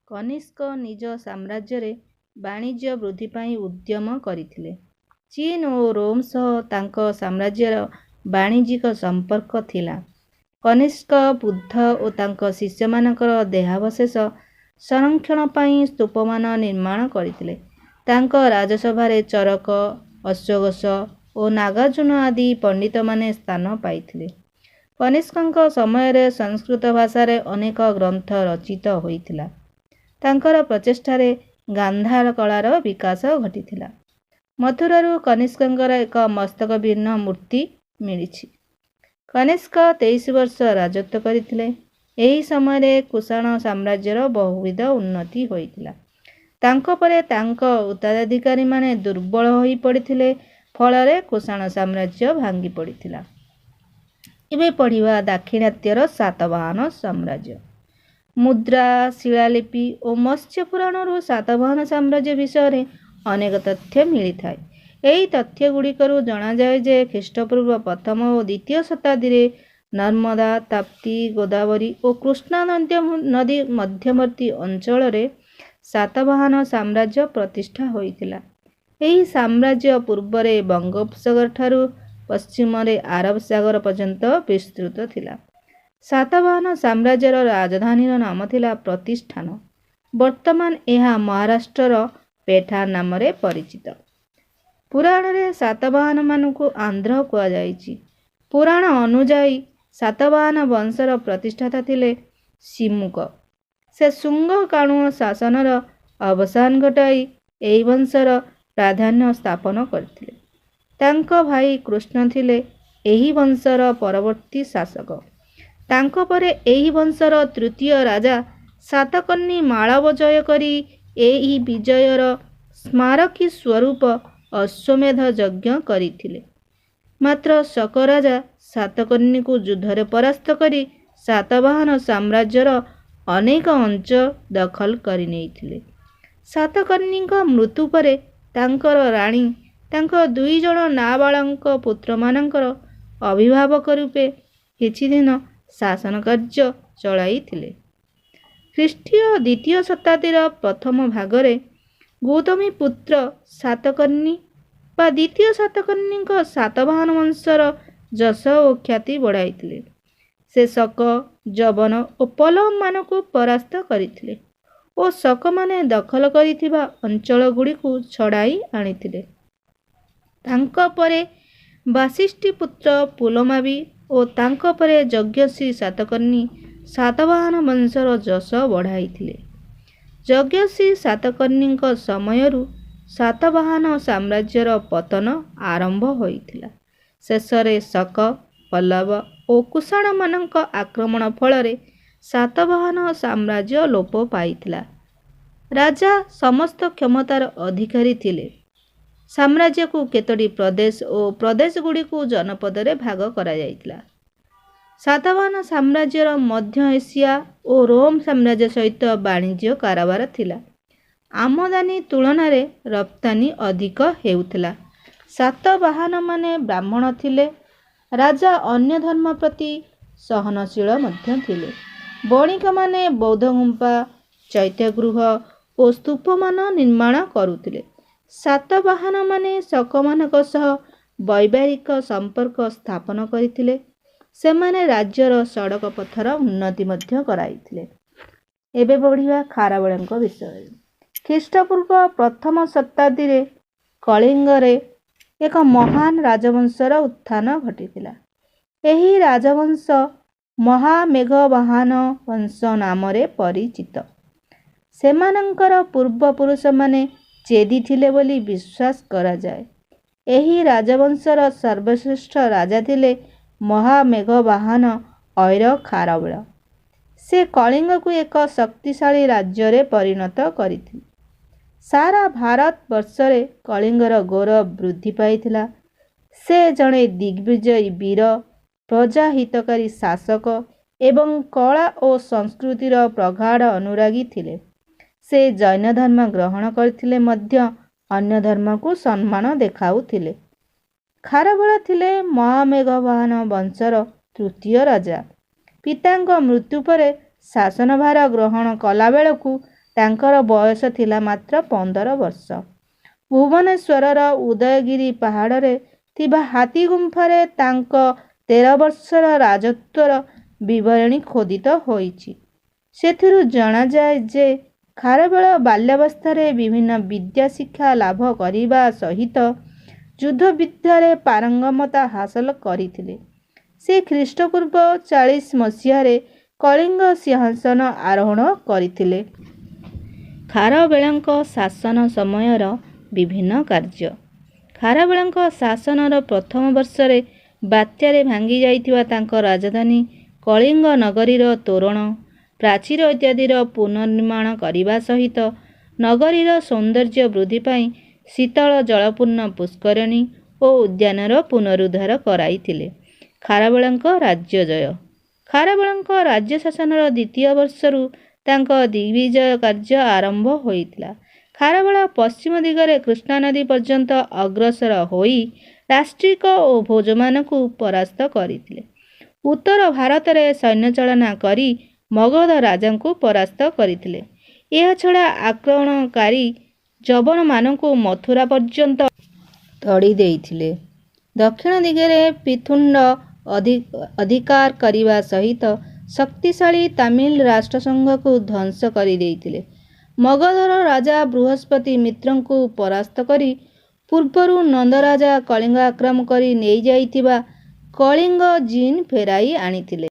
କନିଷ୍କ ନିଜ ସାମ୍ରାଜ୍ୟରେ ବାଣିଜ୍ୟ ବୃଦ୍ଧି ପାଇଁ ଉଦ୍ୟମ କରିଥିଲେ। ଚୀନ ଓ ରୋମ ସହ ତାଙ୍କ ସାମ୍ରାଜ୍ୟର ବାଣିଜ୍ୟିକ ସମ୍ପର୍କ ଥିଲା। କନିଷ୍କ ବୁଦ୍ଧ ଓ ତାଙ୍କ ଶିଷ୍ୟମାନଙ୍କର ଦେହାବଶେଷ ସଂରକ୍ଷଣ ପାଇଁ ସ୍ତୂପମାନ ନିର୍ମାଣ କରିଥିଲେ। ତାଙ୍କ ରାଜସଭାରେ ଚରକ, ଅଶ୍ୱଘୋଷ ଓ ନାଗାର୍ଜୁନ ଆଦି ପଣ୍ଡିତମାନେ ସ୍ଥାନ ପାଇଥିଲେ। କନିଷ୍କଙ୍କ ସମୟରେ ସଂସ୍କୃତ ଭାଷାରେ ଅନେକ ଗ୍ରନ୍ଥ ରଚିତ ହୋଇଥିଲା। ତାଙ୍କର ପ୍ରଚେଷ୍ଟାରେ ଗାନ୍ଧାର କଳାର ବିକାଶ ଘଟିଥିଲା। ମଥୁରାରୁ କନିଷ୍କଙ୍କର ଏକ ମସ୍ତକବିହୀନ ମୂର୍ତ୍ତି ମିଳିଛି। କନିଷ୍କ 23 ବର୍ଷ ରାଜତ୍ୱ କରିଥିଲେ। ଏହି ସମୟରେ କୁଷାଣ ସାମ୍ରାଜ୍ୟର ବହୁବିଧ ଉନ୍ନତି ହୋଇଥିଲା। ତାଙ୍କ ପରେ ତାଙ୍କ ଉତ୍ତରାଧିକାରୀମାନେ ଦୁର୍ବଳ ହୋଇପଡ଼ିଥିଲେ। ଫଳରେ କୁଷାଣ ସାମ୍ରାଜ୍ୟ ଭାଙ୍ଗି ପଡ଼ିଥିଲା। ଏବେ ପଢ଼ିବା ଦାକ୍ଷିଣାତ୍ୟର ସାତବାହନ ସାମ୍ରାଜ୍ୟ। ମୁଦ୍ରା, ଶିଳାଲିପି ଓ ମତ୍ସ୍ୟ ପୁରାଣରୁ ସାତବାହନ ସାମ୍ରାଜ୍ୟ ବିଷୟରେ ଅନେକ ତଥ୍ୟ ମିଳିଥାଏ। ଏହି ତଥ୍ୟଗୁଡ଼ିକରୁ ଜଣାଯାଏ ଯେ ଖ୍ରୀଷ୍ଟପୂର୍ବ ପ୍ରଥମ ଓ ଦ୍ୱିତୀୟ ଶତାବ୍ଦୀରେ ନର୍ମଦା, ତାପ୍ତି, ଗୋଦାବରୀ ଓ କୃଷ୍ଣା ନଦୀ ମଧ୍ୟବର୍ତ୍ତୀ ଅଞ୍ଚଳରେ ସାତବାହନ ସାମ୍ରାଜ୍ୟ ପ୍ରତିଷ୍ଠା ହୋଇଥିଲା। ଏହି ସାମ୍ରାଜ୍ୟ ପୂର୍ବରେ ବଙ୍ଗୋପସାଗରଠାରୁ ପଶ୍ଚିମରେ ଆରବ ସାଗର ପର୍ଯ୍ୟନ୍ତ ବିସ୍ତୃତ ଥିଲା। ସାତବାହନ ସାମ୍ରାଜ୍ୟର ରାଜଧାନୀର ନାମ ଥିଲା ପ୍ରତିଷ୍ଠାନ। ବର୍ତ୍ତମାନ ଏହା ମହାରାଷ୍ଟ୍ରର ପେଠା ନାମରେ ପରିଚିତ। ପୁରାଣରେ ସାତବାହନମାନଙ୍କୁ ଆନ୍ଧ୍ର କୁହାଯାଇଛି। ପୁରାଣ ଅନୁଯାୟୀ ସାତବାହନ ବଂଶର ପ୍ରତିଷ୍ଠାତା ଥିଲେ ସିମୁକ। ସେ ଶୁଙ୍ଗ କାଣୁଅ ଶାସନର ଅବସାନ ଘଟାଇ ଏହି ବଂଶର ପ୍ରାଧାନ୍ୟ ସ୍ଥାପନ କରିଥିଲେ। ତାଙ୍କ ଭାଇ କୃଷ୍ଣ ଥିଲେ ଏହି ବଂଶର ପରବର୍ତ୍ତୀ ଶାସକ। ତାଙ୍କ ପରେ ଏହି ବଂଶର ତୃତୀୟ ରାଜା ସାତକର୍ଣ୍ଣି ମାଳବ ଜୟ କରି ଏହି ବିଜୟର ସ୍ମାରକୀ ସ୍ୱରୂପ ଅଶ୍ୱମେଧ ଯଜ୍ଞ କରିଥିଲେ। ମାତ୍ର ଶକ ରାଜା ସାତକର୍ଣ୍ଣିକୁ ଯୁଦ୍ଧରେ ପରାସ୍ତ କରି ସାତବାହନ ସାମ୍ରାଜ୍ୟର ଅନେକ ଅଞ୍ଚଳ ଦଖଲ କରିନେଇଥିଲେ। ସାତକର୍ଣ୍ଣିଙ୍କ ମୃତ୍ୟୁ ପରେ ତାଙ୍କର ରାଣୀ ତାଙ୍କ 2 ଜଣ ନାବାଳକ ପୁତ୍ରମାନଙ୍କର ଅଭିଭାବକ ରୂପେ କିଛିଦିନ ଶାସନ କାର୍ଯ୍ୟ ଚଳାଇଥିଲେ। ଖ୍ରୀଷ୍ଟୀୟ ଦ୍ୱିତୀୟ ଶତାବ୍ଦୀର ପ୍ରଥମ ଭାଗରେ ଗୌତମୀପୁତ୍ର ସାତକର୍ଣ୍ଣି ବା ଦ୍ୱିତୀୟ ସାତକର୍ଣ୍ଣିଙ୍କ ସାତବାହନ ବଂଶର ଯଶ ଓ ଖ୍ୟାତି ବଢ଼ାଇଥିଲେ। ସେ ଶକ, ଯବନ ଓ ପଲ୍ଲବମାନଙ୍କୁ ପରାସ୍ତ କରିଥିଲେ ଓ ଶକମାନେ ଦଖଲ କରିଥିବା ଅଞ୍ଚଳଗୁଡ଼ିକୁ ଛଡ଼ାଇ ଆଣିଥିଲେ। ତାଙ୍କ ପରେ ବାସିଷ୍ଠିପୁତ୍ର ପୁଲମାବୀ ଓ ତାଙ୍କ ପରେ ଯଜ୍ଞଶ୍ରୀ ସାତକର୍ଣ୍ଣି ସାତବାହନ ବଂଶର ଯଶ ବଢ଼ାଇଥିଲେ। ଯଜ୍ଞଶ୍ରୀ ସାତକର୍ଣ୍ଣିଙ୍କ ସମୟରୁ ସାତବାହନ ସାମ୍ରାଜ୍ୟର ପତନ ଆରମ୍ଭ ହୋଇଥିଲା। ଶେଷରେ ଶକ, ପଲ୍ଲବ ଓ କୁଷାଣମାନଙ୍କ ଆକ୍ରମଣ ଫଳରେ ସାତବାହନ ସାମ୍ରାଜ୍ୟ ଲୋପ ପାଇଥିଲା। ରାଜା ସମସ୍ତ କ୍ଷମତାର ଅଧିକାରୀ ଥିଲେ। ସାମ୍ରାଜ୍ୟକୁ କେତୋଟି ପ୍ରଦେଶ ଓ ପ୍ରଦେଶଗୁଡ଼ିକୁ ଜନପଦରେ ଭାଗ କରାଯାଇଥିଲା। ସାତବାହନ ସାମ୍ରାଜ୍ୟର ମଧ୍ୟ ଏସିଆ ଓ ରୋମ ସାମ୍ରାଜ୍ୟ ସହିତ ବାଣିଜ୍ୟ କାରବାର ଥିଲା। ଆମଦାନୀ ତୁଳନାରେ ରପ୍ତାନି ଅଧିକ ହେଉଥିଲା। ସାତବାହନମାନେ ବ୍ରାହ୍ମଣ ଥିଲେ। ରାଜା ଅନ୍ୟ ଧର୍ମ ପ୍ରତି ସହନଶୀଳ ମଧ୍ୟ ଥିଲେ। ବଣିକମାନେ ବୌଦ୍ଧ ଗୁମ୍ଫା, ଚୈତ୍ୟଗୃହ ଓ ସ୍ତୂପମାନ ନିର୍ମାଣ କରୁଥିଲେ। ସାତବାହନମାନେ ଶକମାନଙ୍କ ସହ ବୈବାହିକ ସମ୍ପର୍କ ସ୍ଥାପନ କରିଥିଲେ। ସେମାନେ ରାଜ୍ୟର ସଡ଼କ ପଥର ଉନ୍ନତି ମଧ୍ୟ କରାଇଥିଲେ। ଏବେ ପଢ଼ିବା ଖାରବେଳଙ୍କ ବିଷୟରେ। ଖ୍ରୀଷ୍ଟପୂର୍ବ ପ୍ରଥମ ଶତାବ୍ଦୀରେ କଳିଙ୍ଗରେ ଏକ ମହାନ ରାଜବଂଶର ଉତ୍ଥାନ ଘଟିଥିଲା। ଏହି ରାଜବଂଶ ମହାମେଘବାହନ ବଂଶ ନାମରେ ପରିଚିତ। ସେମାନଙ୍କର ପୂର୍ବପୁରୁଷମାନେ ଚେଦି ଥିଲେ ବୋଲି ବିଶ୍ୱାସ କରାଯାଏ। ଏହି ରାଜବଂଶର ସର୍ବଶ୍ରେଷ୍ଠ ରାଜା ଥିଲେ ମହାମେଘବାହନ ଐର ଖାରବେଳ। ସେ କଳିଙ୍ଗକୁ ଏକ ଶକ୍ତିଶାଳୀ ରାଜ୍ୟରେ ପରିଣତ କରିଥିଲେ। ସାରା ଭାରତବର୍ଷରେ କଳିଙ୍ଗର ଗୌରବ ବୃଦ୍ଧି ପାଇଥିଲା। ସେ ଜଣେ ଦିଗ୍ବିଜୟୀ ବୀର, ପ୍ରଜାହିତକାରୀ ଶାସକ ଏବଂ କଳା ଓ ସଂସ୍କୃତିର ପ୍ରଗାଢ଼ ଅନୁରାଗୀ ଥିଲେ। ସେ ଜୈନ ଧର୍ମ ଗ୍ରହଣ କରିଥିଲେ ମଧ୍ୟ ଅନ୍ୟ ଧର୍ମକୁ ସମ୍ମାନ ଦେଖାଉଥିଲେ। ଖାରବେଳ ଥିଲେ ମହାମେଘବାହନ ବଂଶର ତୃତୀୟ ରାଜା। ପିତାଙ୍କ ମୃତ୍ୟୁ ପରେ ଶାସନଭାର ଗ୍ରହଣ କଲାବେଳକୁ ତାଙ୍କର ବୟସ ଥିଲା ମାତ୍ର 15 ବର୍ଷ। ଭୁବନେଶ୍ୱରର ଉଦୟଗିରି ପାହାଡ଼ରେ ଥିବା ହାତୀଗୁମ୍ଫାରେ ତାଙ୍କ 13 ବର୍ଷର ରାଜତ୍ୱର ବିବରଣୀ ଖୋଦିତ ହୋଇଛି। ସେଥିରୁ ଜଣାଯାଏ ଯେ ଖାରବେଳ ବାଲ୍ୟାବସ୍ଥାରେ ବିଭିନ୍ନ ବିଦ୍ୟା ଶିକ୍ଷା ଲାଭ କରିବା ସହିତ ଯୁଦ୍ଧବିଦ୍ୟାରେ ପାରଙ୍ଗମତା ହାସଲ କରିଥିଲେ। ସେ ଖ୍ରୀଷ୍ଟପୂର୍ବ 40 ମସିହାରେ କଳିଙ୍ଗ ସିଂହାସନ ଆରୋହଣ କରିଥିଲେ। ଖାରବେଳଙ୍କ ଶାସନ ସମୟର ବିଭିନ୍ନ କାର୍ଯ୍ୟ। ଖାରବେଳଙ୍କ ଶାସନର ପ୍ରଥମ ବର୍ଷରେ ବାତ୍ୟାରେ ଭାଙ୍ଗିଯାଇଥିବା ତାଙ୍କ ରାଜଧାନୀ କଳିଙ୍ଗ ନଗରୀର ତୋରଣ, ପ୍ରାଚୀର ଇତ୍ୟାଦିର ପୁନର୍ନିର୍ମାଣ କରିବା ସହିତ ନଗରୀର ସୌନ୍ଦର୍ଯ୍ୟ ବୃଦ୍ଧି ପାଇଁ ଶୀତଳ ଜଳପୂର୍ଣ୍ଣ ପୁଷ୍କରିଣୀ ଓ ଉଦ୍ୟାନର ପୁନରୁଦ୍ଧାର କରାଇଥିଲେ। ଖାରବେଳଙ୍କ ରାଜ୍ୟ ଜୟ। ଖାରବେଳଙ୍କ ରାଜ୍ୟ ଶାସନର ଦ୍ୱିତୀୟ ବର୍ଷରୁ ତାଙ୍କ ଦିଗ୍ବିଜୟ କାର୍ଯ୍ୟ ଆରମ୍ଭ ହୋଇଥିଲା। ଖାରବେଳ ପଶ୍ଚିମ ଦିଗରେ କୃଷ୍ଣାନଦୀ ପର୍ଯ୍ୟନ୍ତ ଅଗ୍ରସର ହୋଇ ରାଷ୍ଟ୍ରିକ ଓ ଭୋଜମାନଙ୍କୁ ପରାସ୍ତ କରିଥିଲେ। ଉତ୍ତର ଭାରତରେ ସୈନ୍ୟଚାଳନା କରି ମଗଧ ରାଜାଙ୍କୁ ପରାସ୍ତ କରିଥିଲେ। ଏହାଛଡ଼ା ଆକ୍ରମଣକାରୀ ଯବନମାନଙ୍କୁ ମଥୁରା ପର୍ଯ୍ୟନ୍ତ ତଡ଼ି ଦେଇଥିଲେ। ଦକ୍ଷିଣ ଦିଗରେ ପିଥୁଣ୍ଡ ଅଧିକାର କରିବା ସହିତ ଶକ୍ତିଶାଳୀ ତାମିଲ ରାଷ୍ଟ୍ରସଂଘକୁ ଧ୍ୱଂସ କରିଦେଇଥିଲେ। ମଗଧର ରାଜା ବୃହସ୍ପତି ମିତ୍ରଙ୍କୁ ପରାସ୍ତ କରି ପୂର୍ବରୁ ନନ୍ଦରାଜା କଳିଙ୍ଗ ଆକ୍ରମଣ କରି ନେଇଯାଇଥିବା କଳିଙ୍ଗ ଜିନ୍ ଫେରାଇ ଆଣିଥିଲେ।